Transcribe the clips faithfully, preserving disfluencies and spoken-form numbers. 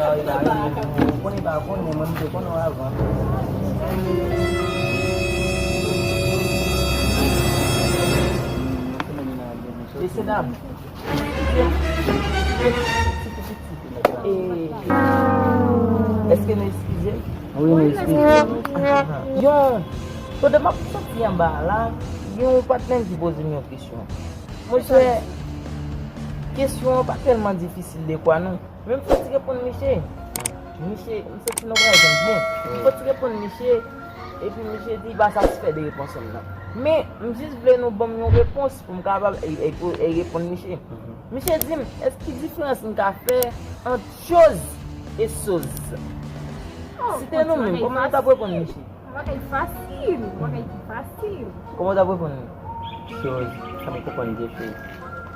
pa, e pa, e pa, ou konnen pa konnen, mwen, m te konnen w avan. Mesye dam, e, èske nou eskize? Wi, nou eskize. Yon, pandan m ap soti anba a la, yon patnè m ki poze m yon kesyon. Monchè, kesyon an pa tèlman difisil de kwa non. Men m soti reponn misye. Misye, m soti nou pral jwenn byen. M soti reponn misye, epi misye di li pa satisfè de repons m nan. Men, m jis vle nou ban m yon repons pou m kapab e, e, e reponn misye. Misye di m, èske ki diferans m ka fè ant choz e soz? Si te nou menm, kòman nou t ap reponn misye? Yon bagay fasil, yon bagay ki fasil. Kòman w t ap reponn li? Choz, sa m konprann de choz.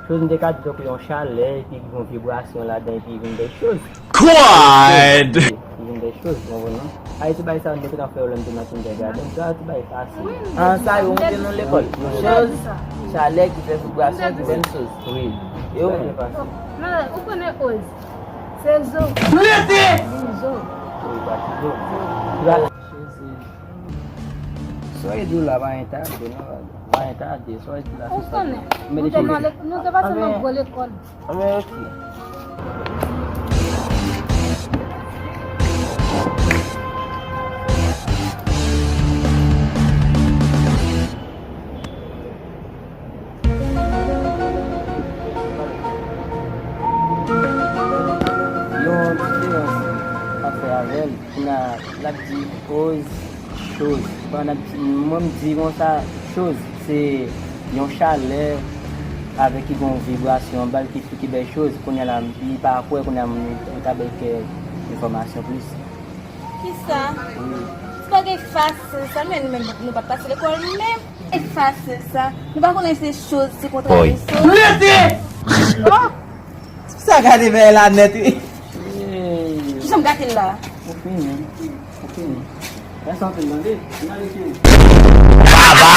Choz, m te ka di tankou yon chalè, epi ki gen yon vibrasyon ladan, epi vin de choz. Quiet! Ki vin de choz, ou konprann non? Ayiti bay sa, m te konn ap fè yo lè m te nan kindergarten. Sa, ti bay fasil. An, sa yo, m te nan lekòl. Choz, chalè ki fè vibrasyon, ki fè choz. Wi. E ou menm? Ou konnen oz? Se zo. Mete! Zo. Wi, pati zo. Zo. Sa w di la pa entade non, pa entade, sa w di la se sa. Ou konnen, nou te nan lek-, nou te pase nan gwo lekòl. Anben, ok. Yon diferans ap fè avè l. Kounye a, l ap di oz, choz. Pandan l ap di, mwen m di konsa, choz, se yon chalè avèk ki gen yon vibrasyon anba l ki, ki bay choz. Kounye a la, li pa kwè, kounye a, m ta bay kè enfòmasyon plis. Kisa? Wi. Se bagay fasil sa, men nou menm nou pa t pase lekòl menm. E fasil sa. Nou pa konnen se choz, se kontrari soz. Mete! Oh! Sa gade bèl la nèt, wi. Kijan m gate l la? Ou fini. Ou fini. Rès anpil, tande? N ale fini. Baba!